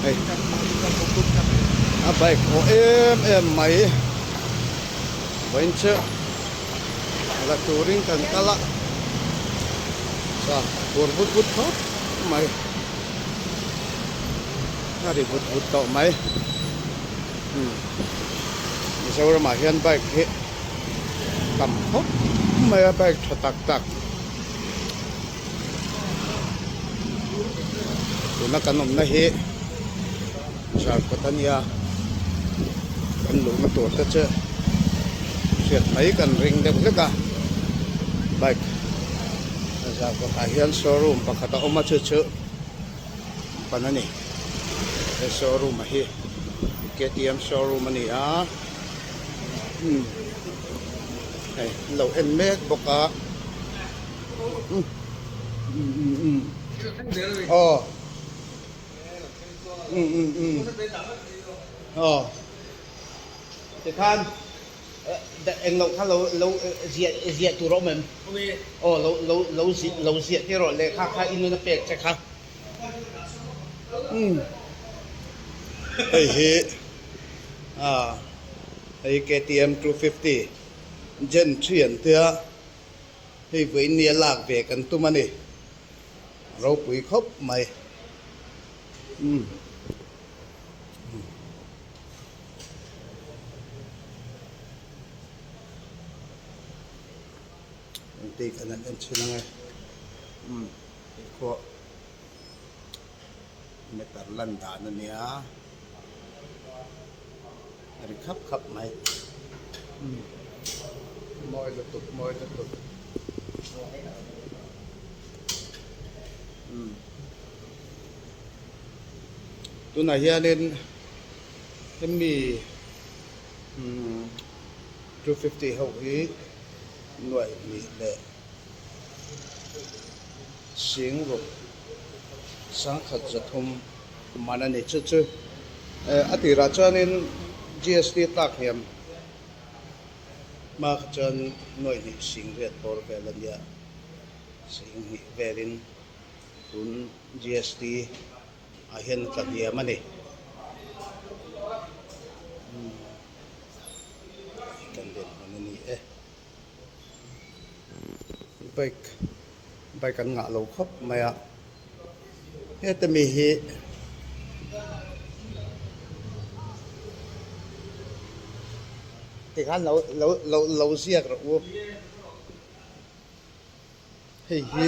Hei a bike awh em em mai vawiin chu la turin kan kal a chuan a phur vut vut khawp mai a ri vut vut tawh mai umm Mizoramah hian bike hi tam khawp mai a bike tha tak tak. Tuna kan awmna hi Zarkawt a nia kan luhna tur te chu hriat mai kan ring deuh hlek a bike Zarkawt ah hian showroom pakhat a awm a chu chu pan a ni he showroom a hi K T M showroom a ni a umm hei an lo en mek bawk a. Aw tikhan eng loh kha lo lo ziah ziah tur a awm em? Aw lo lo lo lo ziah tir rawh lehkha kha i nuna pek che kha. Hei hi hei KTM 250 Gen 3 an tia. Hei vawiin nia lak ve kan tum a ni. Ropui khawp mai. Umm. Engti kan han en chhin ang e. Umm. Hei pawh meter lan dan a nia. A ri khap khap mai. Umm. Mawi lutuk, mawi lutuk. Umm. Tunah hianin hemi umm 250 ho hi nuaih hnih leh singruk sangkhat zathum man a ni. Chu chu a tirah chuanin GST tlak hniam hma kha chuan nuaih hnih sing riat bawr vel a nia, sing hnih velin tun GST ah hian a tla hniam a ni. Kan dinhmun a ni e. Bike bike an ngah lo khawp mai a heta mi hi tikhan lo lo lo lo ziak rawh u hei hi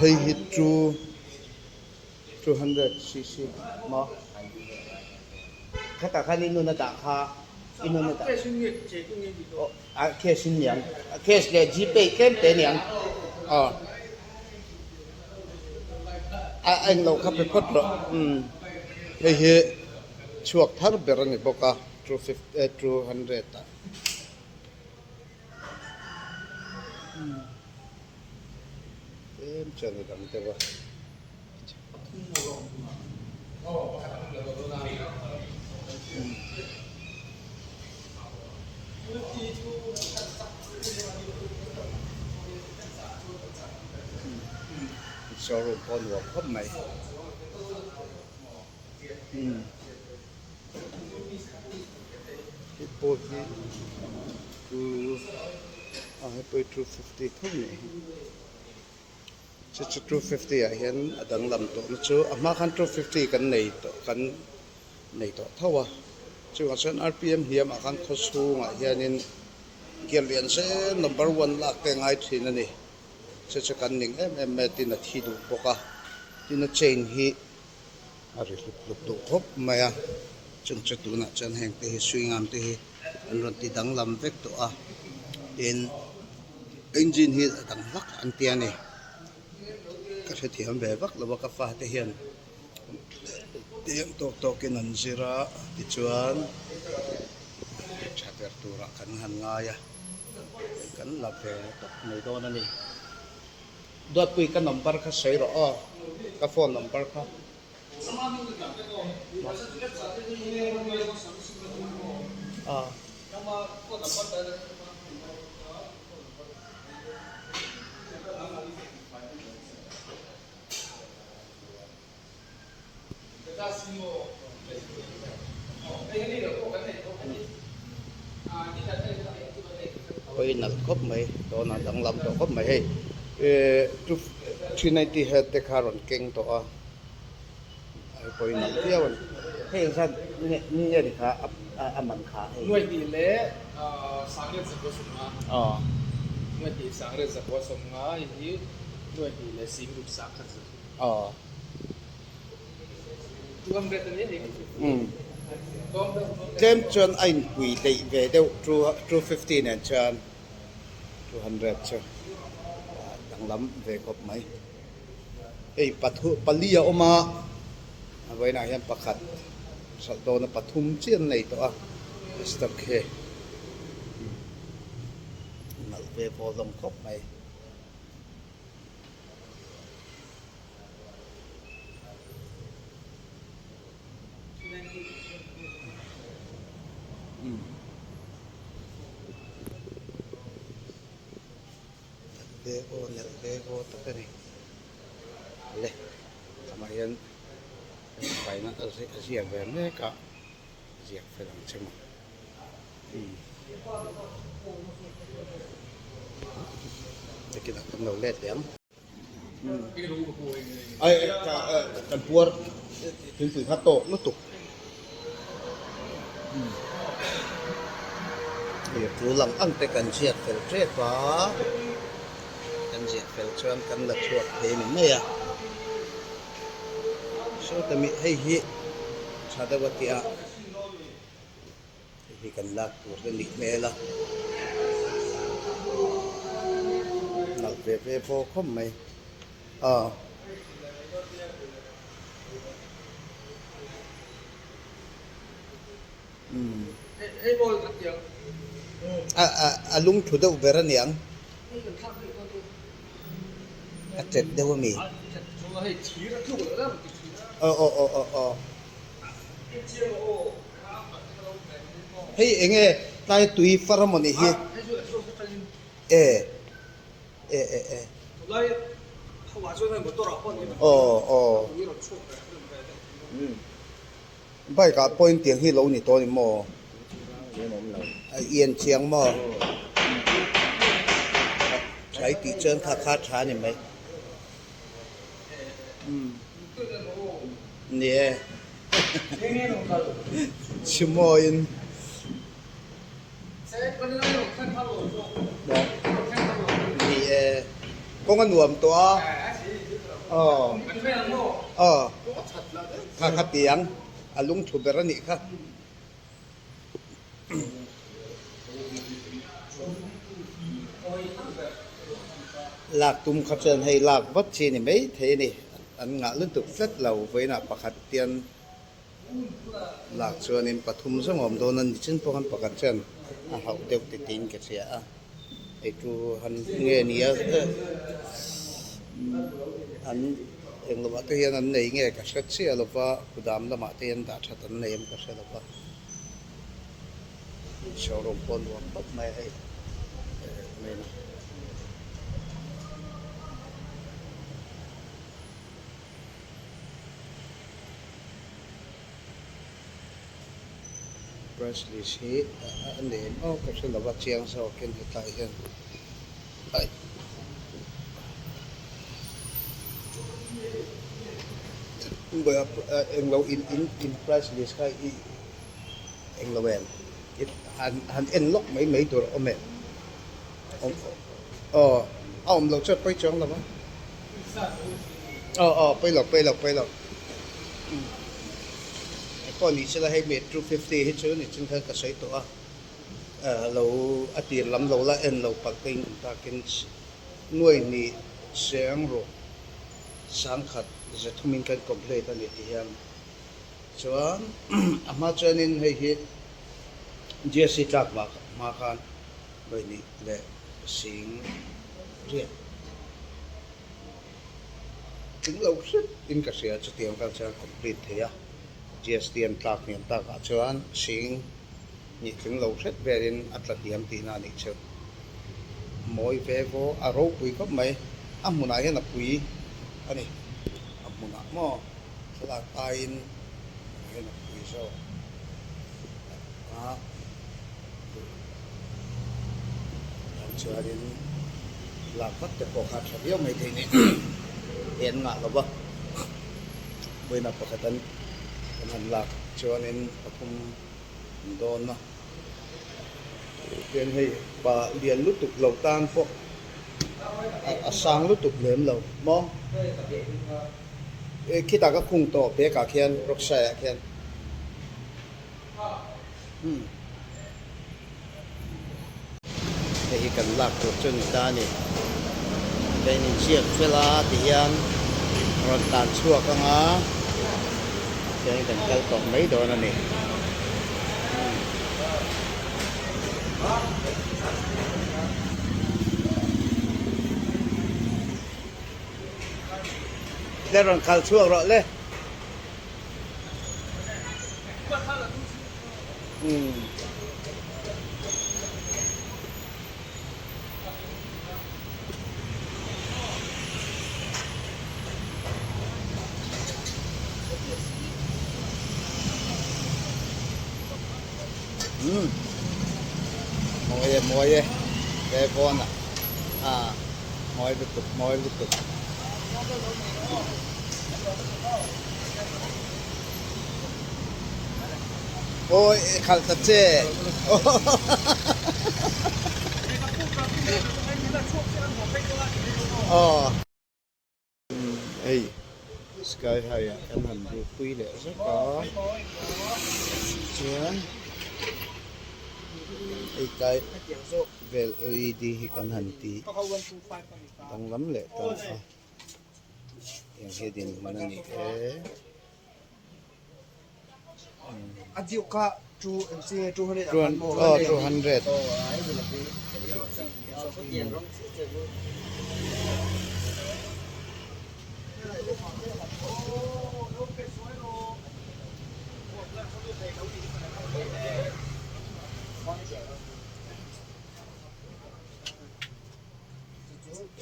hei hi two 200 cc maw khatah khan i nun a dah kha i nun a dah a cash in niang cash leh gpay tlem te niang aw a englo kha pe phawt rawh umm hei hi chhuak thar ber a ni bawk a 200 ah. Tlem chuan a dang deuh a. Showroom pawh a nuam khawp mai. Hei pawh hi a hei pawh hi 250 tho a nih hi. Chu chu 250 ah hian a danglam tawh na chu a hma khan 250 kan nei tawh kan nei tawh tho a chungah chuan rpm hniam ah khan khaw chhungah hianin gear lian zel number one lak te a ngai thin a ni chu chu kan ning em em mai a tin a thi duh bawk a tin a chain hi a ri hlup hlup duh khawp mai a chung chu tunah chuan heng te hi suingam te hi an rawn ti danglam vek tawh a tin engine hi a dang hlak an tia ni ka hrethiam ve vak lo a ka fate hian teng tawk tawkin an zir a tichuan tha ber turah kan han ngai a kan la ve tawp mai dawn a ni. Duatpui ka number kha sawi rawh aw ka phone number kha. Pawhin nalh khawp mai dawnah danglam tawh khawp mai hei ehh two 390 head te kha a rawn keng tawh a hei pawhin nalh viau a ni hei zat nge nge ni kha a man kha hei. Nuaihnih leh sangriat zakua sawmnga. Nuaihnih sangriat zakua sawmnga hei hi nuaihnih leh singruk sangkhat zathum. Tlem chuan a inpui hleih ve deuh 250 nen chuan 200 chu danglam ve khawp mai. Hei pali a awm a, a vawiinah hian pakhat hralh dawna pathum chiah an nei tawh a stock hi nalh ve vaw hlawm khawp mai. Ve aw nalh ve aw tak a ni le amah hian faina a ziak ve mek a ziak fel ang che maw nakinah kan lo let leh ang. Kan puar thingpui kha tawk lutuk hei tul ang ang te kan ziak fel tep a kan ziak fel chuan kan la chhuak thei ni mai a sawta mi hei hi tha deuh a tia Hei hi kan lak tur a nih hmel a, nalh ve ve pawh khawp mai a. A lungthu deuh ber a niang, a chet deuh a mi. Aw aw aw aw aw. Hei enge tlai tui far amaw ni hi e e e e aw aw bike ah pawhin tiang hi lo ni tawh a ni maw a ian chiang maw tha i tih chuan kha kha tha a ni mai. Ni e. Chhimawiin. Ni e. Kawng a nuam tawh a. Aw. Aw. Kha kha tiang a lungthu ber a nih kha. Lak tum kha chuan hei lak vat chi ni mai thei a ni. An ngah lutuk tlat lo vawiinah pakhat hian lak chuanin pathum zawng a awm dawn a ni chin pawh khan pakhat chuan a hauh deuh ti tiin ka hria a hei chu han nge ni a an englo ah te hian an nei nge ka hre chiah lo va kudam lamah te hian dah that an nei em ka hre lo va. Showroom pawh nuam khawp mai a hei main a. Price list hi a nei em aw ka hre lo va chiang zawkin hetlai hian aih. Englo in in in price list kha i englo em han han en lawk mai mai tur a awm em aw a awm loh chuan pawi chuang lo a aw aw pawi lo pawi lo pawi lo pawh ni sela hei 250 hi chu nichin khan ka sawi tawh a. Lo a tir lam lo la en lo palh te in awm takin nuai hnih seng ruk sangkhat ze thumin kan complete a ni ti hian chuan a hma chuanin hei hi GST tlak hma hma khan nuai hnih leh sing riat tling lo hret in ka hria chutiang khan chuan complete thei a GST an tlak hniam takah chuan sing Nih tling lo hret velin a tla hniam tihna a nih chu. Mawi ve vaw a ropui khawp mai. A hmunah hian a pui a ni. A hmunah maw thlalak aiin. hian a pui zawk a tan chuanin lak vat te pawh kha a tha viau mai thei ni en ngah lo va vawiina pakhat an kan han lak chuanin pathum an dawn a tichuan hei pa lian lutuk lo tan pawh a sang lutuk lem lo maw. Khitah ka khung tawh bag ah khian rockside ah khian umm hei hi kan lak tur chu a ni ta a ni ka in inziak fel a ti hian rawn tlan chhuak ang a tihian kan kal tawh mai dawn a ni. Le rawn kal chhuak rawh le. Umm. Umm. Mawi e mawi e. He pawn ah. Mawi lutuk mawi lutuk. Awi khalh ta che. Aw. Hei sky high ah kan han duh pui leh zet a chuan hei tlai vel led hi kan han ti danglam leh ta a eng hi dinhmun a ni e. Aw 200.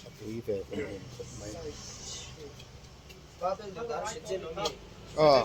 A pui ve hun hun khawp mai. Aw.